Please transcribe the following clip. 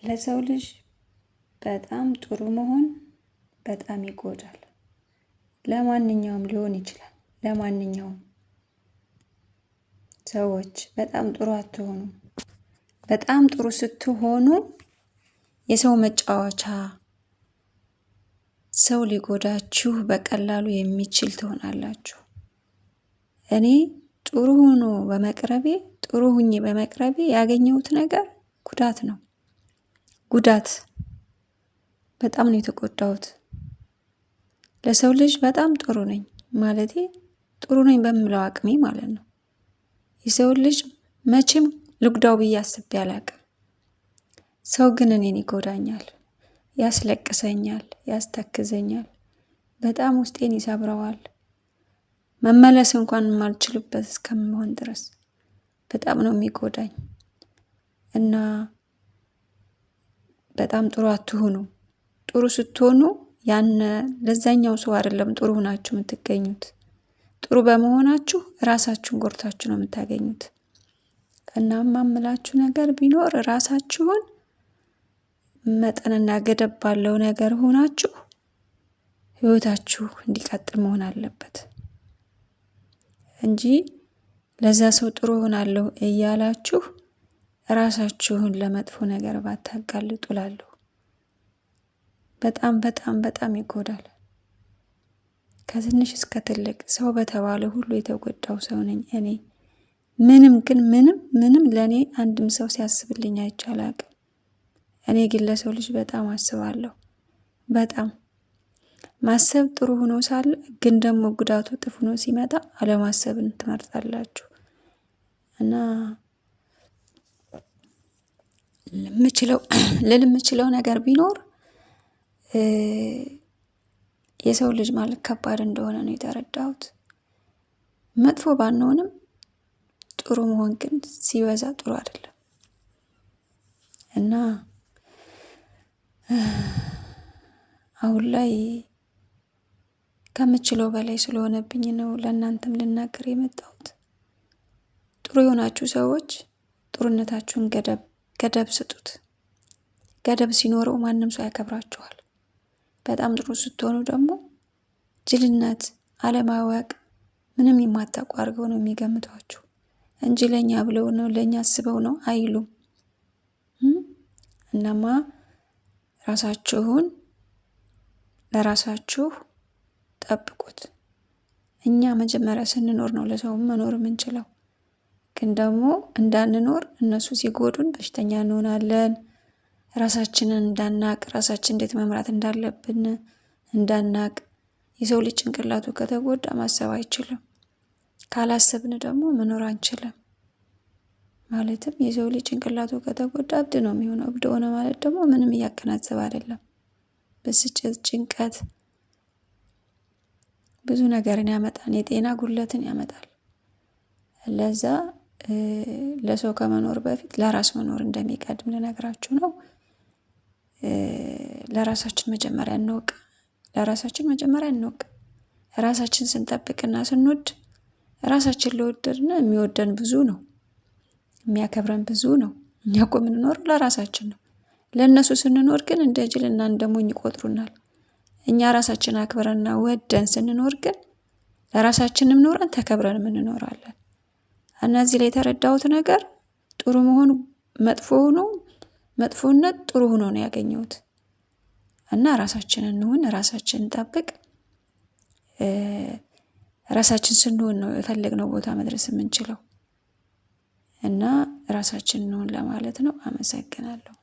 ለሰው ልጅ በጣም ጥሩ መሆን በጣም ይጎዳል። ለማንኛውም ሊሆን ይችላል። ለማንኛውም ሰዎች በጣም ጥሩ አትሆኑ። በጣም ጥሩ ስትሆኑ የሰው መጫወቻ፣ ሰው ሊጎዳችሁ በቀላሉ የሚችል ትሆናላችሁ። እኔ ጥሩ ሆኖ በመቅረቤ ጥሩ ሁኜ በመቅረቤ ያገኘሁት ነገር ጉዳት ነው። ጉዳት በጣም ነው የተጎዳሁት። ለሰው ልጅ በጣም ጥሩ ነኝ ማለቴ ጥሩ ነኝ በምለው አቅሜ ማለት ነው። የሰው ልጅ መቼም ልጉዳው ብዬ አስቤ አላቅም። ሰው ግን እኔን ይጎዳኛል፣ ያስለቅሰኛል፣ ያስተክዘኛል፣ በጣም ውስጤን ይሰብረዋል። መመለስ እንኳን የማልችልበት እስከምሆን ድረስ በጣም ነው የሚጎዳኝ። እና በጣም ጥሩ አትሁኑ። ጥሩ ስትሆኑ ያን ለዛኛው ሰው አይደለም ጥሩ ሆናችሁ የምትገኙት። ጥሩ በመሆናችሁ ራሳችሁን ጎድታችሁ ነው የምታገኙት። እና የማምላችሁ ነገር ቢኖር ራሳችሁን መጠንና ገደብ ባለው ነገር ሆናችሁ ህይወታችሁ እንዲቀጥል መሆን አለበት እንጂ ለዛ ሰው ጥሩ ሆናለሁ እያላችሁ ራሳችሁን ለመጥፎ ነገር ባታጋልጡ እላለሁ። በጣም በጣም በጣም ይጎዳል። ከትንሽ እስከ ትልቅ ሰው በተባለ ሁሉ የተጎዳው ሰው ነኝ እኔ። ምንም ግን ምንም ምንም ለእኔ አንድም ሰው ሲያስብልኝ አይቼ አላቅም። እኔ ግን ለሰው ልጅ በጣም አስባለሁ። በጣም ማሰብ ጥሩ ሆኖ ሳለ ግን ደግሞ ጉዳቱ እጥፍ ሆኖ ሲመጣ አለማሰብን ትመርጣላችሁ። እና ልል የምችለው ነገር ቢኖር የሰው ልጅ ማለት ከባድ እንደሆነ ነው የተረዳሁት። መጥፎ ባንሆንም ጥሩ መሆን ግን ሲበዛ ጥሩ አይደለም። እና አሁን ላይ ከምችለው በላይ ስለሆነብኝ ነው ለእናንተም ልናገር የመጣሁት። ጥሩ የሆናችሁ ሰዎች ጥሩነታችሁን ገደብ ስጡት። ገደብ ሲኖረው ማንም ሰው ያከብራችኋል። በጣም ጥሩ ስትሆኑ ደግሞ ጅልነት፣ አለማወቅ፣ ምንም የማታውቁ አድርገው ነው የሚገምቷችሁ እንጂ ለእኛ ብለው ነው ለእኛ አስበው ነው አይሉም። እናማ ራሳችሁን ለራሳችሁ ጠብቁት። እኛ መጀመሪያ ስንኖር ነው ለሰው መኖር የምንችለው። ግን ደግሞ እንዳንኖር እነሱ ሲጎዱን በሽተኛ እንሆናለን። ራሳችንን እንዳናቅ፣ ራሳችን እንዴት መምራት እንዳለብን እንዳናቅ። የሰው ልጅ ጭንቅላቱ ከተጎዳ ማሰብ አይችልም። ካላሰብን ደግሞ መኖር አንችልም። ማለትም የሰው ልጅ ጭንቅላቱ ከተጎዳ እብድ ነው የሚሆነው። እብድ ሆነ ማለት ደግሞ ምንም እያገናዘበ አይደለም። ብስጭት፣ ጭንቀት ብዙ ነገርን ያመጣል። የጤና ጉድለትን ያመጣል። ለዛ ለሰው ከመኖር በፊት ለራስ መኖር እንደሚቀድም ልነግራችሁ ነው። ለራሳችን መጀመሪያ እንወቅ። ለራሳችን መጀመሪያ እንወቅ። ራሳችን ስንጠብቅና ስንወድ ራሳችን ለወደድን የሚወደን ብዙ ነው፣ የሚያከብረን ብዙ ነው። እኛ እኮ የምንኖረው ለራሳችን ነው። ለእነሱ ስንኖር ግን እንደ ጅልና እንደ ሞኝ ይቆጥሩናል። እኛ ራሳችን አክብረንና ወደን ስንኖር ግን ለራሳችንም ኖረን ተከብረንም እንኖራለን። እና እዚህ ላይ የተረዳሁት ነገር ጥሩ መሆኑ መጥፎ ሆኖ መጥፎነት ጥሩ ሆኖ ነው ያገኘሁት። እና ራሳችንን እንሁን፣ ራሳችንን እንጠብቅ። ራሳችን ስንሆን ነው የፈለግነው ቦታ መድረስ የምንችለው። እና ራሳችንን እንሁን ለማለት ነው። አመሰግናለሁ።